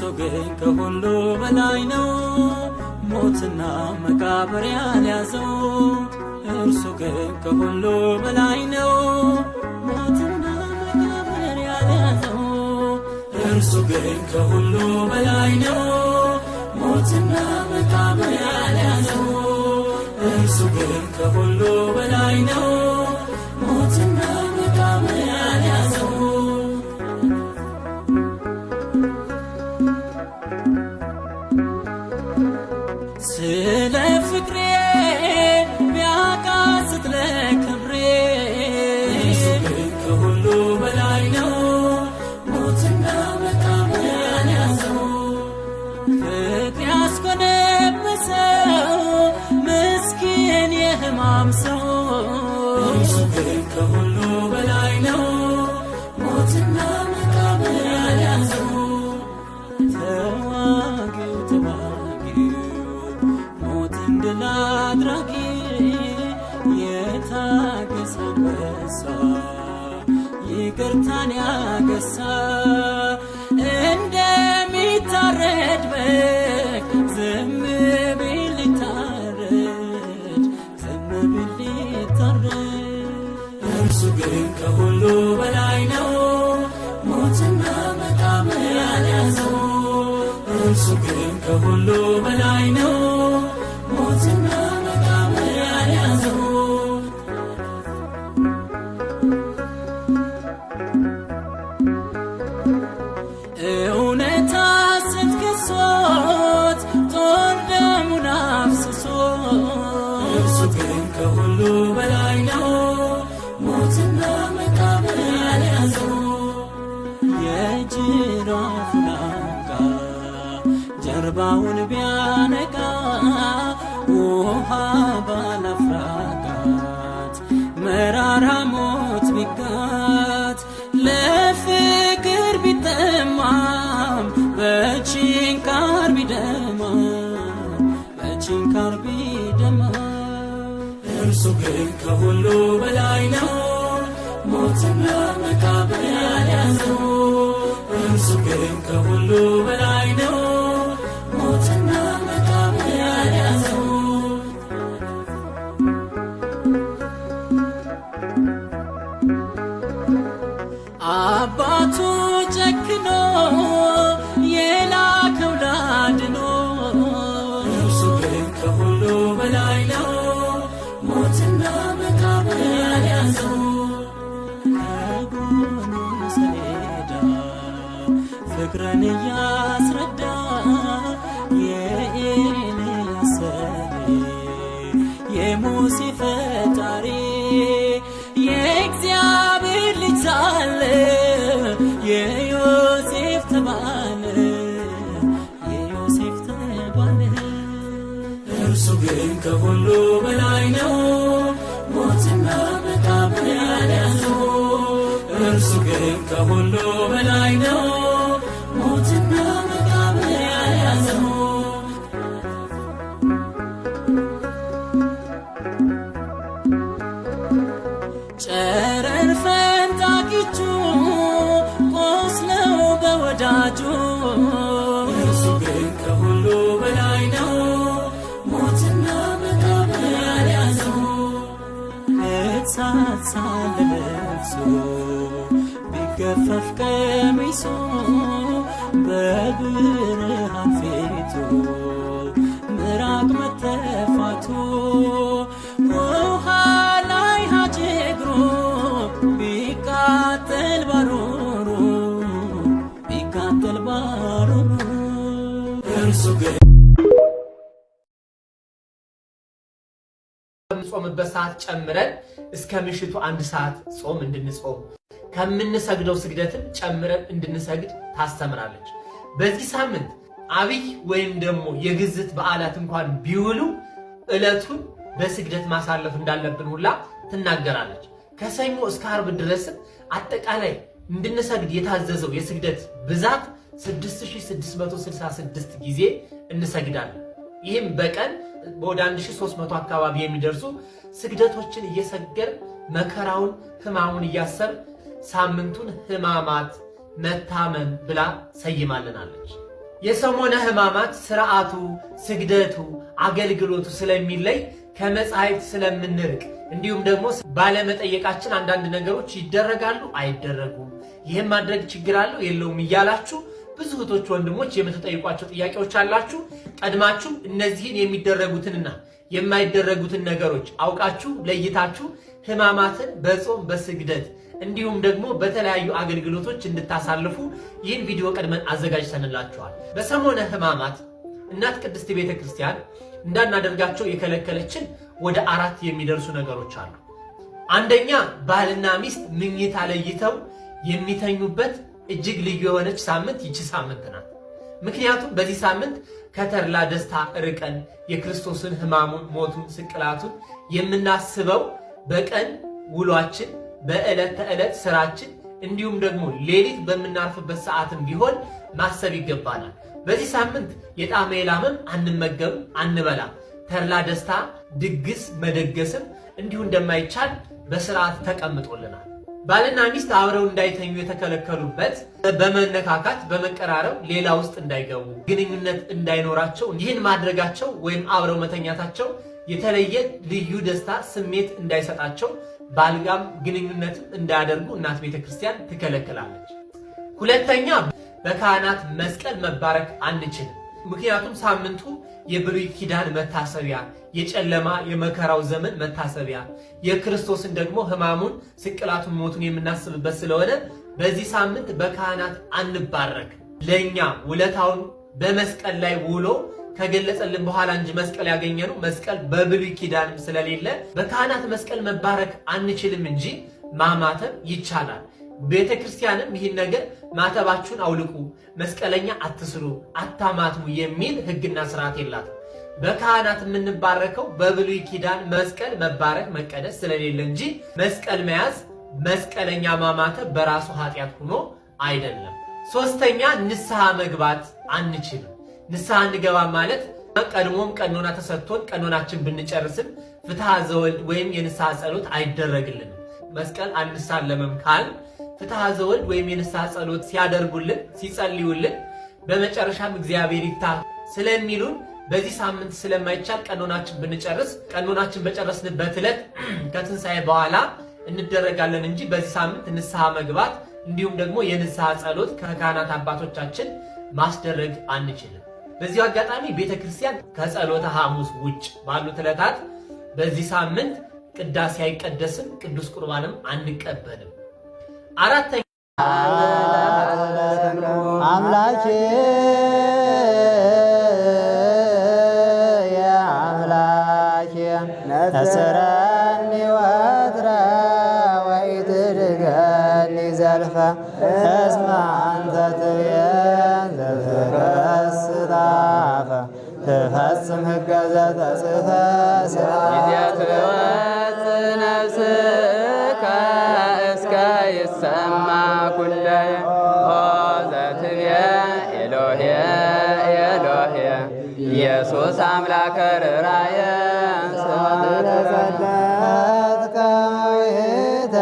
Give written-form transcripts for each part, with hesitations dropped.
እርሱ ግን ከሁሉ በላይ ነው። ሞትና መቃብር ያልያዘው እርሱ ግን ከሁሉ በላይ ነው። ሞትና መቃብር ያልያዘው እርሱ ግን ከሁሉ በላይ ነው። ሞትና መቃብር ያልያዘው እርሱ ግን ከሁሉ በላይ ነው። ሞትና መቃብር ያልያዘው። ስለ ፍቅሬ ቢያቃስት ለክብሬ እርሱ ግን ከሁሉ በላይ ነው። ሞትና መቃብር ያልያዘው ፍቅር ያስጎነበሰው ምስኪን የሕማም ሰው እርሱ ግን ከሁሉ በላይ ነው። ሞትና መቃብር ያልያዘው ተዋጊው ተዋጊው ሞትን ድል አድራጊ የታገሰ አንበሳ ይቅርታን ያገሳ እንደሚታረድ በግ ዝም ቢል ሊታረድ ዝም ቢል ሊታረድ እርሱ ግን ከሁሉ በላይ ነው። ሞትና መቃብር ያልያዘው እርሱ ግን ከሁሉ በላይ ነው። ሞትና መቃብር ያልያዘው። እውነት ሐሰት ከሶት ጦር ደሙን አፍስሶ እርሱ ግን ከሁሉ በላይ ነው። ሞትና መቃብር ያልያዘው የጅራፉን አንቃ ጀርባውን ቢያነቃ ውሃ ባላፍራቃት መራራ ሞት ቢጋት ለፍቅር ቢጠማም በችንካር ቢደማም በችንካር ቢደማም እርሱ ግን ከሁሉ በላይ ነው። ሞትና መቃብር ያልያዘው እርሱ ግን ከሁሉ በላይ ነው። ሞትና መቃብር ያልያዘው። አባቱ ጨክኖ የላከው ላድኖ እርሱ ግን ከሁሉ በላይ ነው። ሞትና መቃብር ያልያዘው ከጎኑ ሰሌዳ ፍቅርን እያስረዳ የኤልያስ ሰሌ የሙሴ ፈጣሪ የእግዚአብሔር ልጅ ሳለ የዮሴፍ ተባለ የዮሴፍ ተባለ እርሱ ግን ከሁሉ በላይ ነው። ሞትና መቃብር ያልያዘው እርሱ ግን ከሁሉ በላይ ነው። ሞትና መቃብር ያልያዘው። ጨረር ፈንጣቂቹ ቆስለው በወዳጁ እርሱ ግን ከሁሉ በላይ ነው። ሞትና መቃብር ያልያዘው እሳት ሳለ ለብሶ ቢገፈፍ ቀሚሱ በብርሃን ፊቱ ምራቅ መተፋቱ ውሃ ላይ ሀጅ እግሩ ቢቃጠል ባሩሩ ቢቃጠል ባሩሩ እርሱ ግን ከምንጾምበት ሰዓት ጨምረን እስከ ምሽቱ 1 ሰዓት ጾም እንድንጾም ከምንሰግደው ስግደትም ጨምረን እንድንሰግድ ታስተምራለች። በዚህ ሳምንት አብይ ወይም ደግሞ የግዝት በዓላት እንኳን ቢውሉ ዕለቱን በስግደት ማሳለፍ እንዳለብን ሁላ ትናገራለች። ከሰኞ እስከ ዓርብ ድረስም አጠቃላይ እንድንሰግድ የታዘዘው የስግደት ብዛት 6666 ጊዜ እንሰግዳለን። ይህም በቀን ወደ 1300 አካባቢ የሚደርሱ ስግደቶችን እየሰገድን መከራውን ሕማሙን እያሰብን ሳምንቱን ሕማማት መታመም ብላ ሰይማልናለች። የሰሞነ ሕማማት ስርዓቱ፣ ስግደቱ፣ አገልግሎቱ ስለሚለይ ከመጻሕፍት ስለምንርቅ እንዲሁም ደግሞ ባለመጠየቃችን አንዳንድ ነገሮች ይደረጋሉ አይደረጉም፣ ይህም ማድረግ ችግር አለው የለውም እያላችሁ ብዙ እህቶች ወንድሞች የምትጠይቋቸው ጥያቄዎች አላችሁ። ቀድማችሁ እነዚህን የሚደረጉትንና የማይደረጉትን ነገሮች አውቃችሁ ለይታችሁ ሕማማትን በጾም በስግደት እንዲሁም ደግሞ በተለያዩ አገልግሎቶች እንድታሳልፉ ይህን ቪዲዮ ቀድመን አዘጋጅተንላችኋል። በሰሞነ ሕማማት እናት ቅድስት ቤተ ክርስቲያን እንዳናደርጋቸው የከለከለችን ወደ 4 የሚደርሱ ነገሮች አሉ። አንደኛ፣ ባልና ሚስት ምኝታ ለይተው የሚተኙበት እጅግ ልዩ የሆነች ሳምንት ይቺ ሳምንት ናት። ምክንያቱም በዚህ ሳምንት ከተድላ ደስታ ርቀን የክርስቶስን ሕማሙን፣ ሞቱን፣ ስቅላቱን የምናስበው በቀን ውሏችን፣ በዕለት ተዕለት ስራችን እንዲሁም ደግሞ ሌሊት በምናርፍበት ሰዓትም ቢሆን ማሰብ ይገባናል። በዚህ ሳምንት የጣዕመ የላምም አንመገብም፣ አንበላም። ተድላ ደስታ ድግስ መደገስም እንዲሁ እንደማይቻል በስርዓት ተቀምጦልናል። ባልና ሚስት አብረው እንዳይተኙ የተከለከሉበት በመነካካት በመቀራረብ ሌላ ውስጥ እንዳይገቡ ግንኙነት እንዳይኖራቸው ይህን ማድረጋቸው ወይም አብረው መተኛታቸው የተለየ ልዩ ደስታ ስሜት እንዳይሰጣቸው ባልጋም ግንኙነትም እንዳያደርጉ እናት ቤተክርስቲያን ትከለክላለች። ሁለተኛ፣ በካህናት መስቀል መባረክ አንችልም። ምክንያቱም ሳምንቱ የብሉይ ኪዳን መታሰቢያ፣ የጨለማ የመከራው ዘመን መታሰቢያ፣ የክርስቶስን ደግሞ ሕማሙን፣ ስቅላቱን፣ ሞቱን የምናስብበት ስለሆነ በዚህ ሳምንት በካህናት አንባረክ። ለኛ ውለታውን በመስቀል ላይ ውሎ ከገለጸልን በኋላ እንጂ መስቀል ያገኘነው መስቀል በብሉይ ኪዳንም ስለሌለ በካህናት መስቀል መባረክ አንችልም እንጂ ማማተብ ይቻላል። ቤተ ክርስቲያንም ይህን ነገር ማተባችሁን አውልቁ፣ መስቀለኛ አትስሩ፣ አታማትሙ የሚል ሕግና ስርዓት የላትም። በካህናት የምንባረከው በብሉይ ኪዳን መስቀል መባረክ መቀደስ ስለሌለ እንጂ መስቀል መያዝ መስቀለኛ ማማተብ በራሱ ኃጢአት ሆኖ አይደለም። ሶስተኛ፣ ንስሐ መግባት አንችልም። ንስሐ እንገባ ማለት ቀድሞም ቀኖና ተሰጥቶን ቀኖናችን ብንጨርስም ፍትሐ ዘወልድ ወይም የንስሐ ጸሎት አይደረግልንም። መስቀል አንሳለምም ካል ፍትሐ ዘወልድ ወይም የንስሐ ጸሎት ሲያደርጉልን ሲጸልዩልን በመጨረሻም እግዚአብሔር ይፍታ ስለሚሉን በዚህ ሳምንት ስለማይቻል ቀኖናችን ብንጨርስ ቀኖናችን በጨረስንበት ዕለት ከትንሣኤ በኋላ እንደረጋለን እንጂ በዚህ ሳምንት ንስሐ መግባት እንዲሁም ደግሞ የንስሐ ጸሎት ከካህናት አባቶቻችን ማስደረግ አንችልም። በዚሁ አጋጣሚ ቤተክርስቲያን ከጸሎተ ሐሙስ ውጭ ባሉት ዕለታት በዚህ ሳምንት ቅዳሴ አይቀደስም፣ ቅዱስ ቁርባንም አንቀበልም። አራተኛ፣ አምላኬ አምላኬ ነጽረኒ ወትረ ወኢትድገኒ ዘልፈ እስመ አንተ ትቤን ዘትከስታፈ ትፈጽም ሕገ ዘተጽሕፈ። ጊዜ ትወፅእ ነፍስከ እስከ ይሰማ ኩለየ ኦ ዘትቤ ኤሎሄ ኤሎሄ ኢየሱስ አምላከ ርኅራኄ ስብሐት። ለጸለትከ መዊተ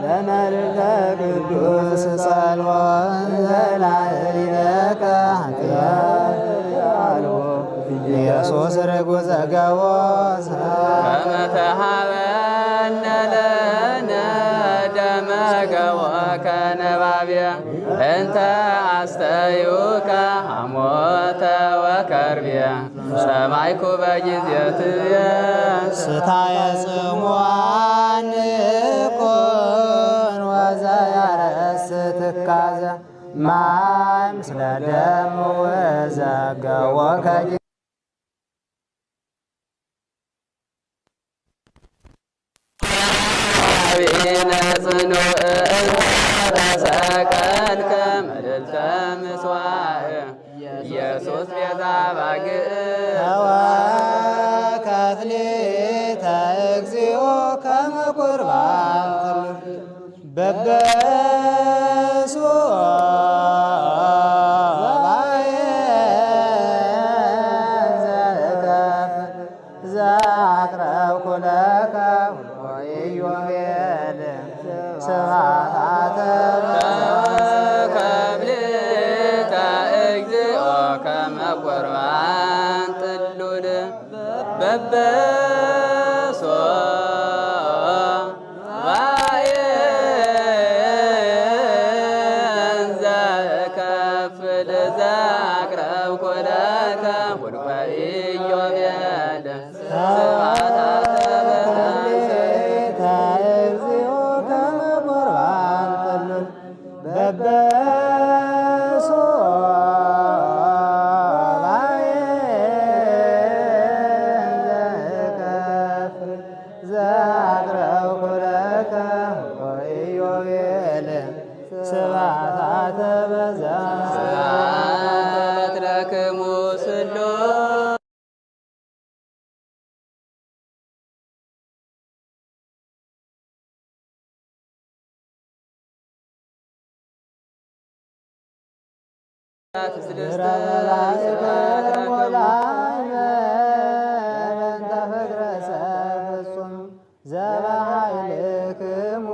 ለመልእልተ ቅዱስ ጸሎት ዘላዕሌከ ኃጢአት ኢየሱስ ርጉዘ ገቦ። ከመ ተሃበነ ለነ ደመ ገቦከ ነባቤ እንተ አስተዩከ ሐሞተ ወከርቤ ሰማይኩ በጊዜ ትቤ። ስታየ ጽሙዓን ይኩን ወዘያረስ ትካዘ ማይ ምስለ ደሙ ወዘገቦከ። አብኢነ ጽኑዕ ተሰቀልከ መልዕልተ ምስዋዕ ኢየሱስ ቤዛ ባግዕ። ተወከፍሊተ እግዚኦ ከመ ቁርባን በበሱ ዘአቅረብኩ ለከ ኢዮቤል ስብሐተ። ተወከፍሊተ እግዚኦ። በበሶ ባዬን ዘከፍል ዘአቅረብኩ ለከ ቡልኮ ኢዮቤል ስብሐተ በተንሥእ መክሌተ እግዚኦ ከመ ቁርባን ጥሉል በበሶባዬ ዘከፍል ዘአቅረብኩ ለከ ኢዮቤል ስብሐተ በዛ ስብሐት ለክሙ ስሉስ ስድስት ስብሐት ለክሙ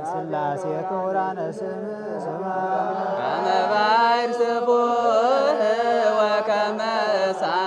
ስላሴ ክቡራነ ስም ስማ ከመ ባሕር ስፉህ ወከመ እሳት